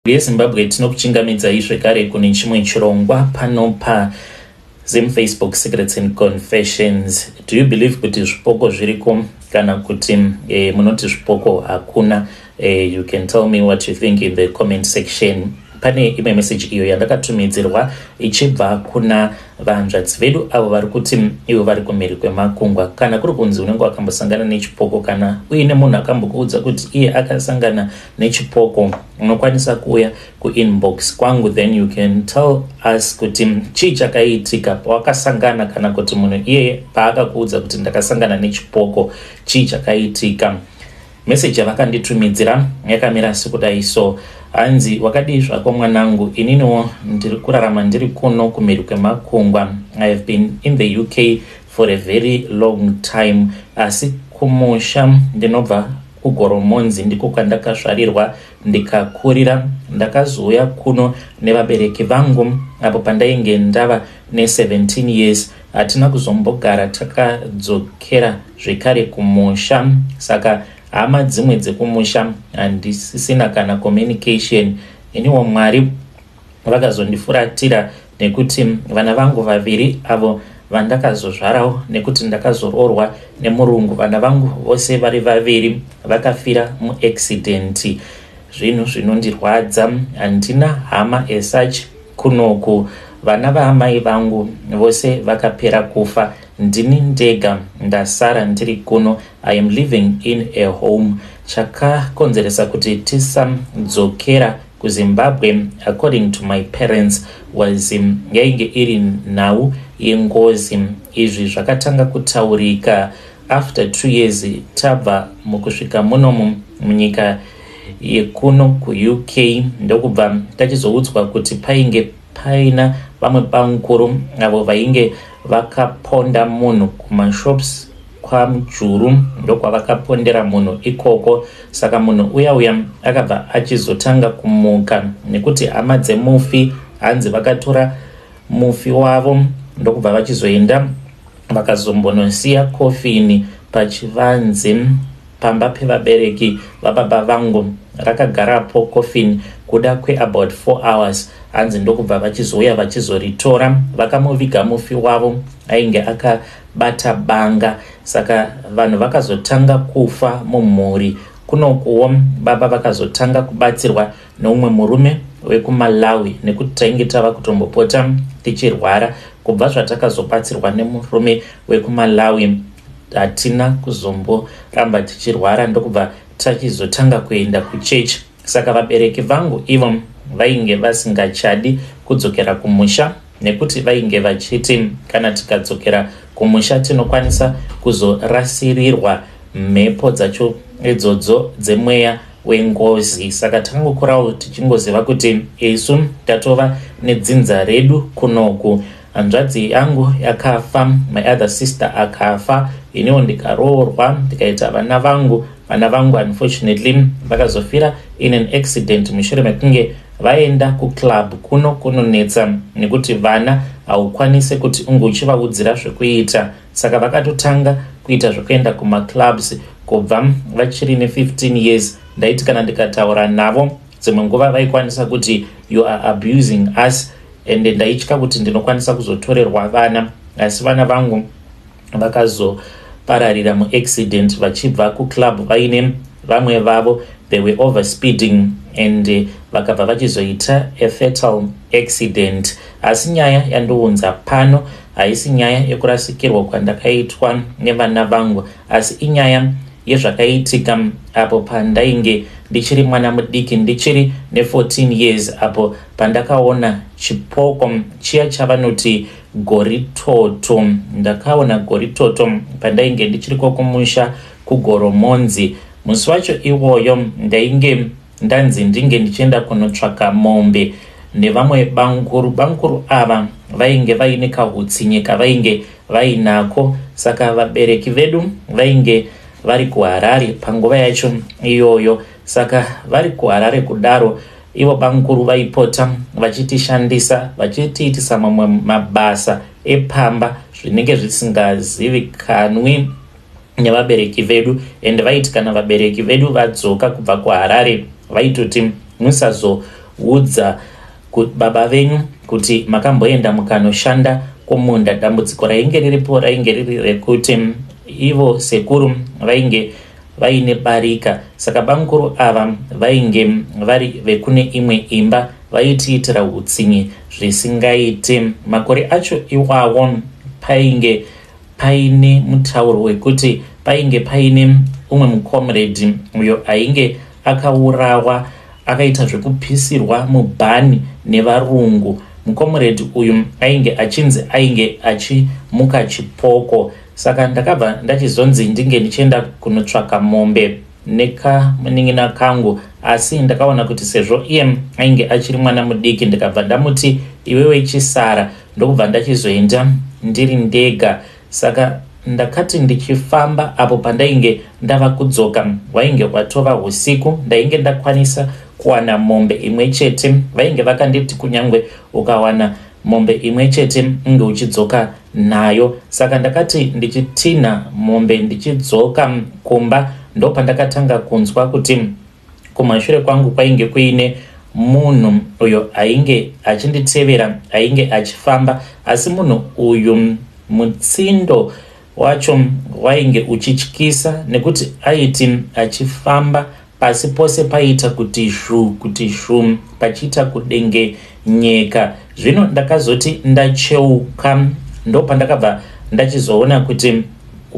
Yezimbabwe, tinokuchingamidzai zvekare kune chimwe chirongwa pano paZim Facebook Secrets and Confessions. Do you believe kuti zvipoko zviriko, kana kuti munoti zvipoko hakuna? You can tell me what you think in the comment section. Pane imwe meseji iyo yandakatumidzirwa ichibva kuna vanzvadzi vedu avo vari kuti ivo vari kumhiri kwemakungwa. Kana kuri kunzi unenge wakambosangana nechipoko, kana uine munhu akambokuudza kuti iye akasangana nechipoko, unokwanisa kuuya kuinbox kwangu, then you can tell us kuti chii chakaitika pawakasangana, kana kuti munhu iyeye paakakuudza kuti ndakasangana nechipoko, chii chakaitika. Meseji yavakanditumidzira yakamira sekudai so. Hanzi, "Wakadii zvako mwanangu? Ininiwo ndiri kurarama ndiri kuno kumhiri kwemakungwa. I have been in the UK for a very long time, asi kumusha ndinobva kuGoromonzi, ndiko kwandakazvarirwa ndikakurira. Ndakazouya kuno nevabereki vangu apo pandainge ndava ne17 years. Hatina kuzombogara takadzokera zvekare kumusha, saka hama dzimwe dzekumusha handisisina kana communication. Iniwo Mwari vakazondifuratira nekuti vana vangu vaviri avo vandakazozvarawo nekuti ndakazoroorwa nemurungu, vana vangu vose vari vaviri vakafira muaccident. Zvinhu zvinondirwadza. Handina hama as such kunoku. Vana vaamai vangu vose vakapera kufa, ndini ndega ndasara ndiri kuno. I am living in a home. Chakakonzeresa kuti tisadzokera kuZimbabwe, according to my parents, was yainge iri nhau yengozi. Izvi zvakatanga kutaurika after 2 years tabva mukusvika munomu munyika yekuno kuUK. Ndokubva tachizoudzwa kuti painge paina vamwe bamukuru avo vainge vakaponda munhu kumashops kwaMujuru, ndokwavakapondera munhu ikoko. Saka munhu uya uya akabva achizotanga kumuka nekuti hama dzemufi hanzi vakatora mufi wavo, ndokubva vachizoenda vakazombonosiya kofini pachivanze pamba pevabereki vababa vangu. Rakagarapo kofini kuda kweabout 4 hours, hanzi ndokubva vachizouya vachizoritora. Vakamuviga mufi wavo ainge akabata banga. Saka vanhu vakazotanga kufa mumhuri kunokuwo. Baba vakazotanga kubatsirwa neumwe murume wekuMalawi nekuti tainge tava kutombopota tichirwara. Kubva zvatakazobatsirwa nemurume wekuMalawi, hatina kuzomboramba tichirwara, ndokubva tachizotanga kuenda kuchechi. Saka vabereki vangu ivo vainge vasingachadi kudzokera kumusha nekuti vainge vachiti kana tikadzokera kumusha tinokwanisa kuzorasirirwa mhepo dzacho idzodzo dzemweya wengozi. Saka takangokurawo tichingoziva kuti isu tatova nedzinza redu kunoku. Hanzvadzi yangu yakafa, my other sister akafa, iniwo ndikaroorwa, ndikaita vana vangu. Vana vangu unfortunately vakazofira in an accident mushure mekunge vaenda kuclub. Kuno kunonetsa nekuti vana haukwanisi kuti unge uchivaudzira zvekuita, saka vakatotanga kuita zvekuenda kumaclubs kubva vachiri ne15 years. Ndaiti kana ndikataura navo dzimwe nguva vaikwanisa kuti, 'You are abusing us,' ende ndaitya kuti ndinokwanisa kuzotorerwa vana. Asi vana vangu vakazopararira muaccident vachibva kuclub vaine vamwe vavo. They were overspeeding and vakabva vachizoita a fatal accident. Asi nyaya yandiunza pano haisi nyaya yekurasikirwa kwandakaitwa nevana vangu, asi inyaya yezvakaitika apo pandainge ndichiri mwana mudiki, ndichiri ne14 years, apo pandakaona chipoko chiya chavanoti goritoto. Ndakaona goritoto pandainge ndichiri kwokumusha kuGoromonzi. Musi wacho iwoyo ndainge ndanzi ndinge ndichienda kunotsvaka mombe nevamwe bamukuru. Bamukuru ava vainge vaine kahutsinye kavainge vainako. Saka vabereki vedu vainge vari kuHarare panguva yacho iyoyo. Saka vari kuHarare kudaro, ivo bamukuru vaipota vachitishandisa, vachitiitisa mamwe mabasa epamba zvinenge zvisingazivikanwi nevabereki vedu. And vaiti kana vabereki vedu vadzoka kubva kuHarare, vaitoti, 'Musazoudzwa.' Musaudza baba venyu kuti makamboenda mukanoshanda kumunda. Dambudziko rainge riripo rainge riri rekuti ivo sekuru vainge vaine barika, saka bamukuru ava vainge vari vekune imwe imba vaitiitira utsinye zvisingaiti. Makore acho iwawo painge paine mutauro wekuti painge paine umwe mucomrade uyo ainge akaurawa akaita zvekupisirwa mubhani nevarungu. Mucomrade uyu ainge achinzi ainge achimuka chipoko, saka ndakabva ndachizonzi ndinge ndichienda kunotsvaka mombe nekamunin'ina kangu, asi ndakaona kuti sezvo iye ainge achiri mwana mudiki, ndikabva ndamuti iwewe chisara, ndokubva ndachizoenda ndiri ndega. Saka ndakati ndichifamba apo pandainge ndava kudzoka hwainge hwatova usiku. Ndainge ndakwanisa kuwana mombe imwe chete. Vainge vakanditi kunyangwe ukawana mombe imwe chete unge uchidzoka nayo. Saka ndakati ndichitinha mombe ndichidzoka kumba, ndopandakatanga kunzwa kuti kumashure kwangu kwainge kuine munhu uyo ainge achinditevera, ainge achifamba, asi munhu uyu mutsindo wacho wainge uchityisa nekuti aiti achifamba pasi pose paiita kuti zhu kuti zhu, pachiita kudengenyeka. Zvino ndakazoti ndacheuka, ndopandakabva ndachizoona kuti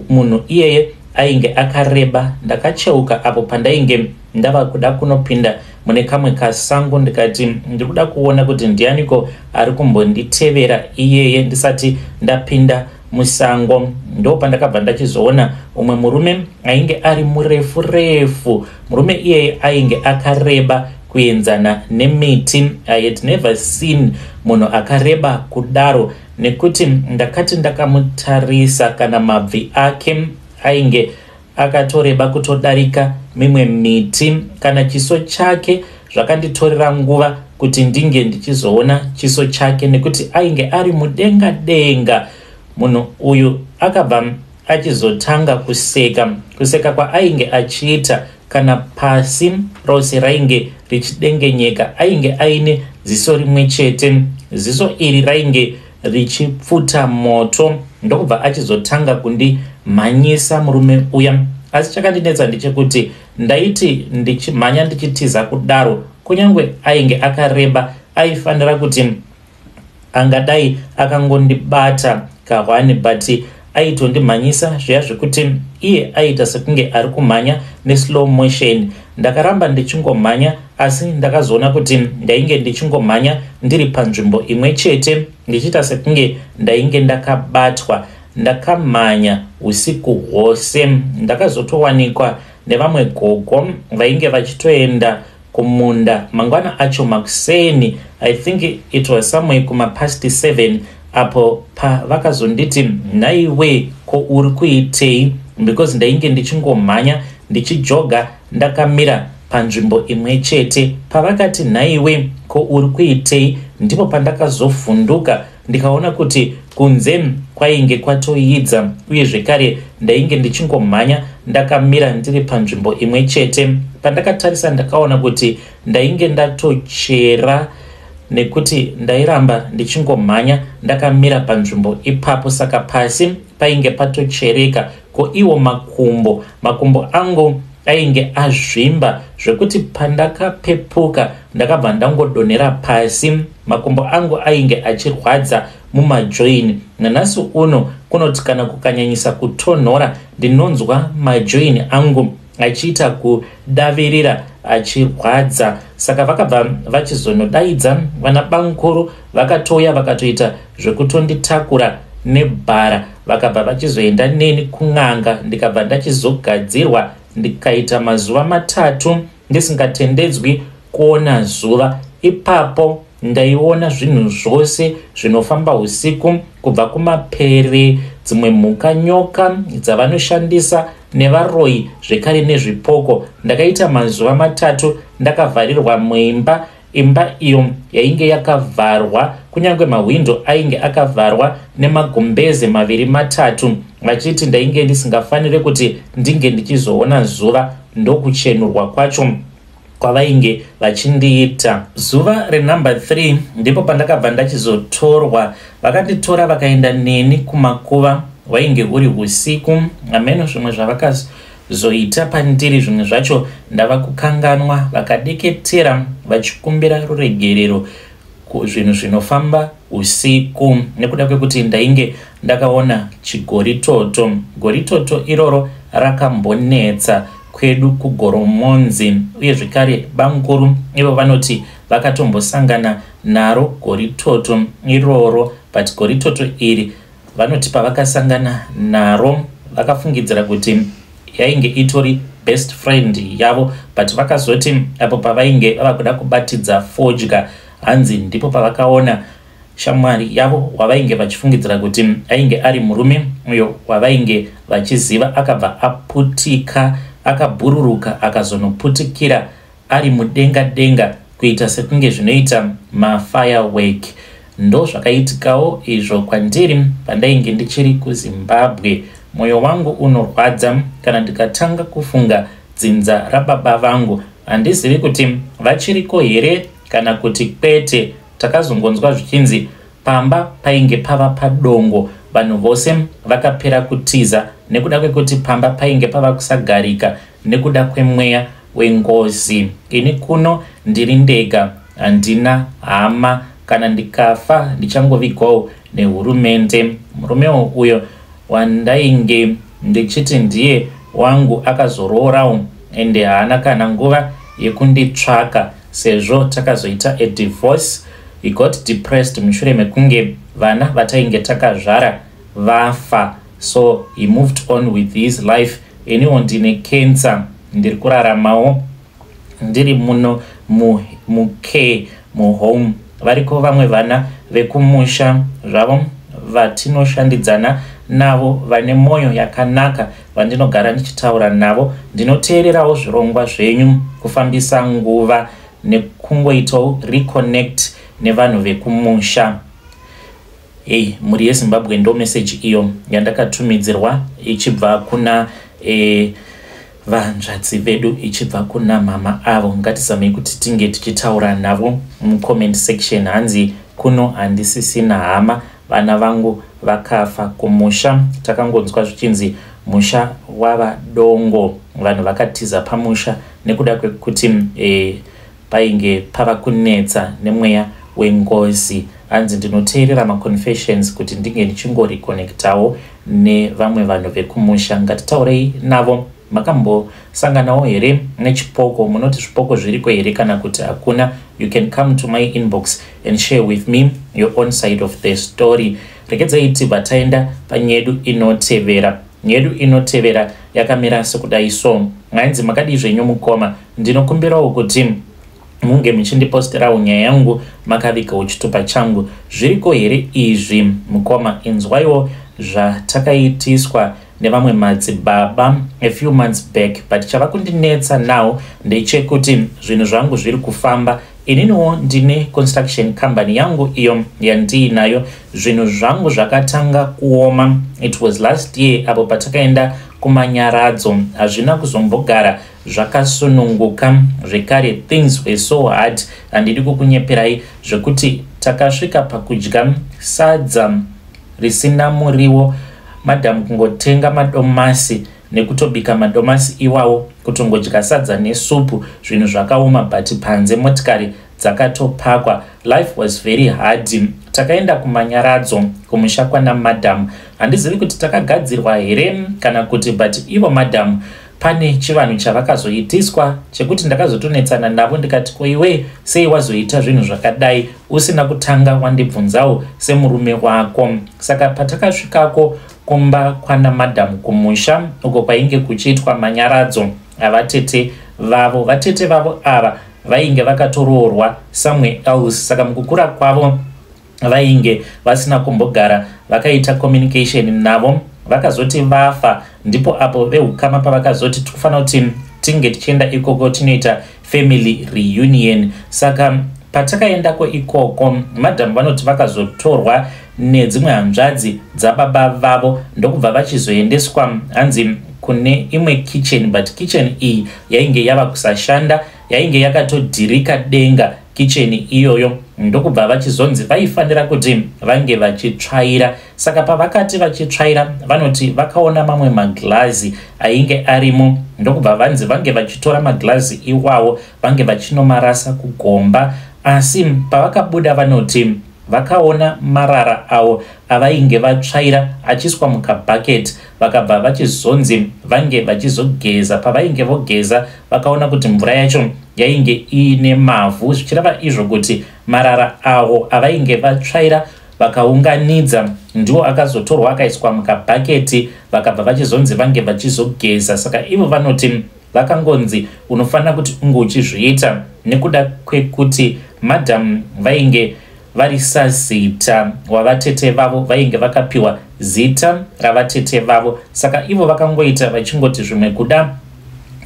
munhu iyeye ainge akareba. Ndakacheuka apo pandainge ndava kuda kunopinda mune kamwe kasango, ndikati ndiri kuda kuona kuti ndianiko ari kumbonditevera iyeye ndisati ndapinda musango. Ndo pandakabva ndachizoona umwe murume ainge ari murefu refu. Murume iyeye ainge akareba kuenzana nemiti. I had never seen munhu akareba kudaro, nekuti ndakati ndakamutarisa, kana mabvi ake ainge akatoreba kutodarika mimwe miti. Kana chiso chake, zvakanditorera nguva kuti ndinge ndichizoona chiso chake nekuti ainge ari mudenga denga. Munhu uyu akabva achizotanga kuseka. Kuseka kwaainge achiita, kana pasi rose rainge richidengenyeka. Ainge aine ziso rimwe chete, ziso iri rainge richipfuta moto, ndokubva achizotanga kundimhanyisa murume uya. Asi chakandinetsa ndechekuti ndaiti ndichimhanya ndichitiza kudaro, kunyange ainge akareba, aifanira kuti angadai akangondibata kahwani, but aitondimhanyisa zviya zvekuti iye aiita sekunge ari kumhanya neslow motion. Ndakaramba ndichingomhanya, asi ndakazoona kuti ndainge ndichingomhanya ndiri panzvimbo imwe chete, ndichiita sekunge ndainge ndakabatwa. Ndakamhanya usiku hwose. Ndakazotowanikwa nevamwe gogo vainge vachitoenda kumunda mangwana acho makuseni. I think it was somewhere kumapast 7 apo pavakazonditi, "Nhaiwe, ko uri kuitei?" Because ndainge ndichingomhanya ndichijoga ndakamira panzvimbo imwe chete. Pavakati, "Nhaiwe, ko uri kuitei?" ndipo pandakazovhunduka ndikaona kuti kunze kwainge kwatoidza, uye zvekare ndainge ndichingomhanya ndakamira ndiri panzvimbo imwe chete. Pandakatarisa, ndakaona kuti ndainge ndatochera nekuti ndairamba ndichingomhanya ndakamira panzvimbo ipapo, saka pasi painge patochereka. Ko iwo makumbo angu ainge azvimba zvekuti pandakapepuka ndakabva ndangodonhera pasi. Makumbo angu ainge achirwadza mumajoini. Nanhasi uno kunoti kana kukanyanyisa kutonhora, ndinonzwa majoini angu achiita kudavirira, achirwadza. Saka vakabva vachizonodaidza vana bamukuru, vakatouya vakatoita zvekutonditakura nebhara, vakabva vachizoenda neni kun'anga, ndikabva ndachizogadzirwa, ndikaita mazuva 3 ndisingatendedzwi kuona zuva. Ipapo ndaiona zvinhu zvose zvinofamba usiku, kubva kumapere, dzimwe mhuka, nyoka dzavanoshandisa nevaroyi, zvekare nezvipoko. Ndakaita mazuva 3 ndakavharirwa muimba, imba iyo yainge yakavharwa, kunyange mahwindo ainge akavharwa nemagumbeze maviri matatu, vachiti ndainge ndisingafaniri kuti ndinge ndichizoona zuva. Ndokuchenurwa kwacho. Kwavainge vachindiita. Zuva renumber 3 ndipo pandakabva ndachizotorwa. Vakanditora vakaenda neni kumakuva. Hwainge huri usiku. Hameno zvimwe zvavakazoita pandiri, zvimwe zvacho ndava kukanganwa. Vakadeketera vachikumbira ruregerero kuzvinhu zvinofamba usiku nekuda kwekuti ndainge ndakaona chigoritoto. Goritoto iroro rakambonetsa kwedu kuGoromonzi uye zvekare bamukuru ivo vanoti vakatombosangana naro goritoto iroro, but goritoto iri vanoti pavakasangana naro vakafungidzira kuti yainge itori best friend yavo, but vakazoti apo pavainge vava kuda kubatidza fodya, hanzi ndipo pavakaona shamwari yavo wavainge vachifungidzira kuti ainge ari murume uyo wavainge vachiziva akabva aputika, akabhururuka, akazonoputikira ari mudenga denga kuita sekunge zvinoita mafirework. Ndo zvakaitikawo izvo kwandiri pandainge ndichiri kuZimbabwe. Mwoyo wangu unorwadza kana ndikatanga kufunga dzinza rababa vangu. Handizivi kuti vachiriko here kana kuti kwete. Takazongonzwa zvichinzi pamba painge pava padongo, vanhu vose vakapera kutiza nekuda kwekuti pamba painge pava kusagarika nekuda kwemweya wengozi. Ini kuno ndiri ndega, handina hama. Kana ndikafa ndichangovigwawo nehurumende. Murumewo uyo wandainge ndichiti ndiye wangu akazoroorawo, ende haana kana nguva yekunditsvaka sezvo takazoita a divorce. He got depressed mushure mekunge vana vatainge takazvara vafa, so he moved on with his life. Iniwo ndine cancer, ndiri kuraramawo ndiri muno mucare muhome. Variko vamwe vana vekumusha zvavo vatinoshandidzana navo vane mwoyo yakanaka vandinogara ndichitaura navo. Ndinoteererawo zvirongwa zvenyu kufambisa nguva nekungoitawo reconnect nevanhu vekumusha. Ei, mhuri yeZimbabwe, ndo meseji iyo yandakatumidzirwa ichibva kuna vanzvadzi vedu, ichibva kuna mama avo. Ngatizamei kuti tinge tichitaura navo mucomment section. Hanzi kuno handisisina hama, vana vangu vakafa. Kumusha takangonzwa zvichinzi musha wava dongo, vanhu vakatiza pamusha nekuda kwekuti painge pava kunetsa nemweya wengozi. Hanzi ndinoteerera maconfessions kuti ndinge ndichingoreconnectawo nevamwe vanhu vekumusha. Ngatitaurei navo. Makambosanganawo here nechipoko? Munoti zvipoko zviriko here kana kuti hakuna? You can come to my inbox and share with me your own side of the story. Regedzai tibva taenda panyedu inotevera. Nyedu inotevera yakamira sekudai so. Hanzi, "Makadii zvenyu mukoma? Ndinokumbirawo kuti munge muchindiposterawo nyaya yangu makavigawo chitupa changu. Zviriko here izvi mukoma? Inzwaiwo zvatakaitiswa nevamwe madzibaba a few months back, but chava kundinetsa now ndechekuti zvinhu zvangu zviri kufamba. Ininiwo ndine construction company yangu iyo yandiinayo. Zvinhu zvangu zvakatanga kuoma, it was last year apo patakaenda kumanyaradzo. Hazvina kuzombogara zvakasununguka zvekare. Things were so hard, handidi kukunyeperai, zvekuti takasvika pakudya sadza risina muriwo. Madhamu kungotenga madomasi nekutobika madomasi iwawo, kutongodya sadza nesupu. Zvinhu zvakaoma, but panze motikari dzakatopakwa. Life was very hard. Takaenda kumanyaradzo kumusha kwana madhamu. Handizivi kuti takagadzirwa here kana kuti, but ivo madhamu pane chivanhu chavakazoitiswa chekuti ndakazotonetsana navo ndikati, 'Ko iwe, sei wazoita zvinhu zvakadai usina kutanga wandibvunzawo semurume wako?' Saka patakasvikako kumba kwana madhamu kumusha uko kwainge kuchiitwa manyaradzo avatete vavo, vatete vavo ava vainge vakatoroorwa somewhere else, saka mukukura kwavo vainge vasina kumbogara vakaita communication navo. Vakazoti vafa, ndipo apo veukama pavakazoti tikufanira kuti tinge tichienda ikoko tinoita family reunion. Saka patakaendako ikoko, madhamu vanoti vakazotorwa nedzimwe hanzvadzi dzababa vavo ndokubva vachizoendeswa, hanzi, kune imwe kitchen, but kitchen iyi yainge yava kusashanda. Yainge yakatodhirika denga kicheni iyoyo, ndokubva vachizonzi vaifanira kuti vange vachitsvaira. Saka pavakati vachitsvaira, vanoti vakaona mamwe maglazi ainge arimo, ndokubva vanzi vange vachitora maglazi iwawo vange vachinomarasa kugomba. Asi pavakabuda, vanoti vakaona marara awo avainge vatsvaira achiiswa mukabhaketi. Vakabva vachizonzi vange vachizogeza. Pavainge vogeza, vakaona kuti mvura yacho yainge iine mavhu, zvichireva izvo kuti marara awo avainge vatsvaira vakaunganidza ndiwo akazotorwa akaiswa mukabhaketi, vakabva vachizonzi vange vachizogeza. Saka ivo vanoti vakangonzi unofanira kuti unge uchizviita nekuda kwekuti madam vainge vari sazita wavatete vavo, vainge vakapiwa zita ravatete vavo. Saka ivo vakangoita vachingoti zvimwe kuda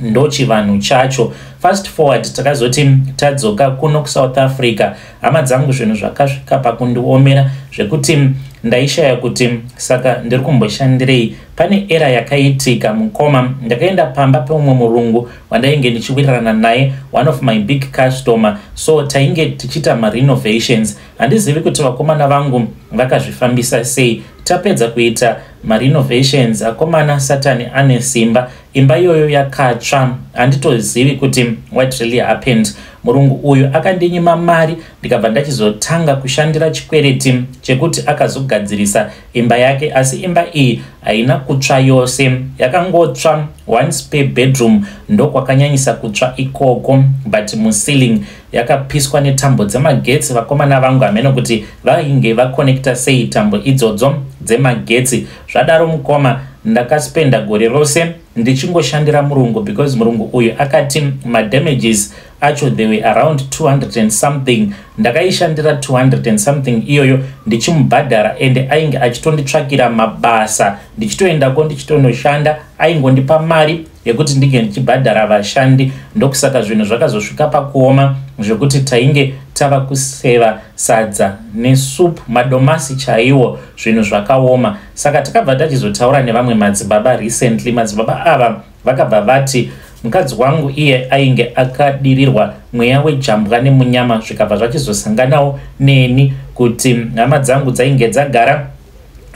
ndochivanhu chacho. Fast forward, takazoti tadzoka kuno kuSouth Africa, hama dzangu, zvinhu zvakasvika pakundiomera zvekuti ndaishaya kuti saka ndiri kumboshandirei. Pane era yakaitika, mukoma. Ndakaenda pamba peumwe murungu wandainge ndichiwirirana naye, one of my big customer. So tainge tichiita marenovations. Handizivi kuti vakomana vangu vakazvifambisa sei. Tapedza kuita marenovations, akomana, Satani ane simba, imba iyoyo yakatsva. Handitozivi kuti what really happened. Murungu uyu akandinyima mari, ndikabva ndachizotanga kushandira chikwereti chekuti akazogadzirisa imba yake. Asi imba iyi haina kutsva yose, yakangotsva one spare bedroom, ndokwakanyanyisa kutsva ikoko, but muceiling yakapiswa netambo dzemagetsi. Vakomana vangu hameno kuti vainge vakonekta sei tambo idzodzo dzemagetsi. Zvadaro, mukoma, ndakaspenda gore rose ndichingoshandira murungu, because murungu uyu akati madamages acho, they were around 200 and something. Ndakaishandira 200 and something iyoyo ndichimubhadhara, ende ainge achitonditsvakira mabasa. Ndichitoendako ndichitonoshanda, aingondipa mari yekuti ndinge ndichibhadhara vashandi. Ndokusaka zvinhu zvakazosvika pakuoma zvekuti tainge tava kuseva sadza nesupu, madomasi chaiwo. Zvinhu zvakaoma. Saka takabva tachizotaura nevamwe madzibaba recently. Madzibaba ava vakabva vati mukadzi wangu iye ainge akadirirwa mweya wejambwa nemunyama, zvikabva zvachizosanganawo neni kuti hama dzangu dzainge dzagara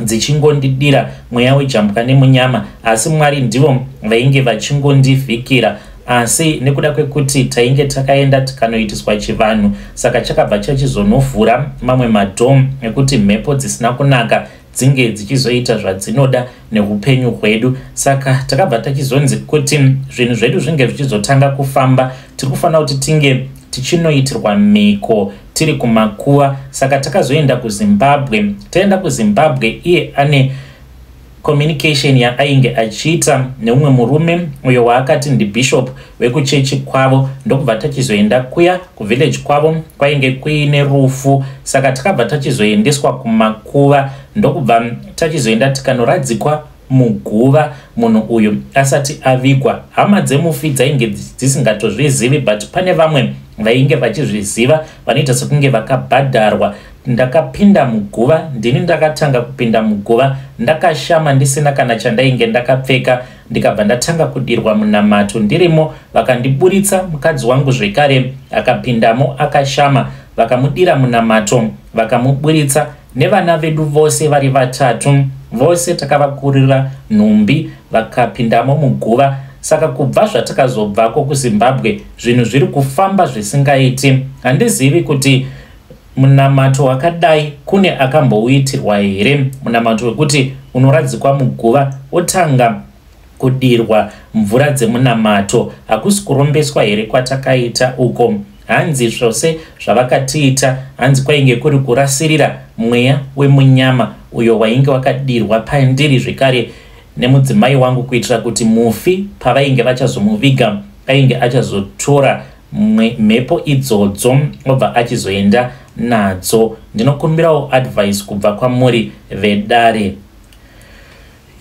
dzichingondidira mweya wejambwa nemunyama, asi Mwari ndivo vainge vachingondivhikira. Asi nekuda kwekuti tainge takaenda tikanoitiswa chivanhu, saka chakabva chachizonovhura mamwe madoor ekuti mhepo dzisina kunaka dzinge dzichizoita zvadzinoda neupenyu hwedu. Saka takabva tachizonzi kuti zvinhu zvedu zvinge zvichizotanga kufamba, tiri kufanira kuti tinge tichinoitirwa mhiko tiri kumakuva. Saka takazoenda kuZimbabwe. Taenda kuZimbabwe, iye ane communication yaainge achiita neumwe murume uyo waakati ndibishop wekuchechi kwavo, ndokubva tachizoenda kuya kuvillage kwavo. Kwainge kuine rufu, saka takabva tachizoendeswa kumakuva, ndokubva tachizoenda tikanoradzikwa muguva munhu uyu asati avigwa. Hama dzemufi dzainge dzisingatozvizivi, but pane vamwe vainge vachizviziva, vanoita sekunge vakabhadharwa. Ndakapinda muguva, ndini ndakatanga kupinda muguva ndakashama, ndisina kana chandainge ndakapfeka, ndikabva ndatanga kudirwa munamato ndirimo. Vakandiburitsa, mukadzi wangu zvekare akapindamo akashama, vakamudira munamato, vakamuburitsa, nevana vedu vose vari vatatu, vose takavakurira nhumbi, vakapindamo muguva. Saka kubva zvatakazobvako kuZimbabwe, zvinhu zviri kufamba zvisingaiti. Handizivi kuti munamato wakadai kune akambouitirwa here, munamato wekuti unoradzikwa muguva wotanga kudirwa mvura dzemunamato. Hakusi kurombeswa here kwatakaita uko? Hanzi zvose zvavakatiita, hanzi kwainge kuri kurasirira mweya wemunyama uyo wainge wakadirwa pandiri zvekare nemudzimai wangu, kuitira kuti mufi pavainge vachazomuviga ainge achazotora mhepo idzodzo obva achizoenda nadzo. Ndinokumbirawo advice kubva kwamuri vedare.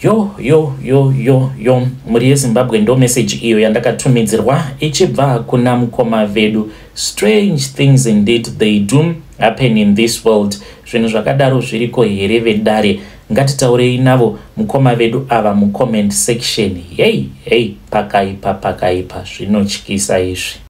Yo yo yo yo yo, mhuri yeZimbabwe, ndo meseji iyo yandakatumidzirwa ichibva kuna mukoma vedu. Strange things indeed, they do happen in this world. Zvinhu zvakadaro zviriko here vedare? Ngatitaurei navo mukoma vedu ava mucomment section. Hei hei, pakaipa, pakaipa, zvinotyisa izvi.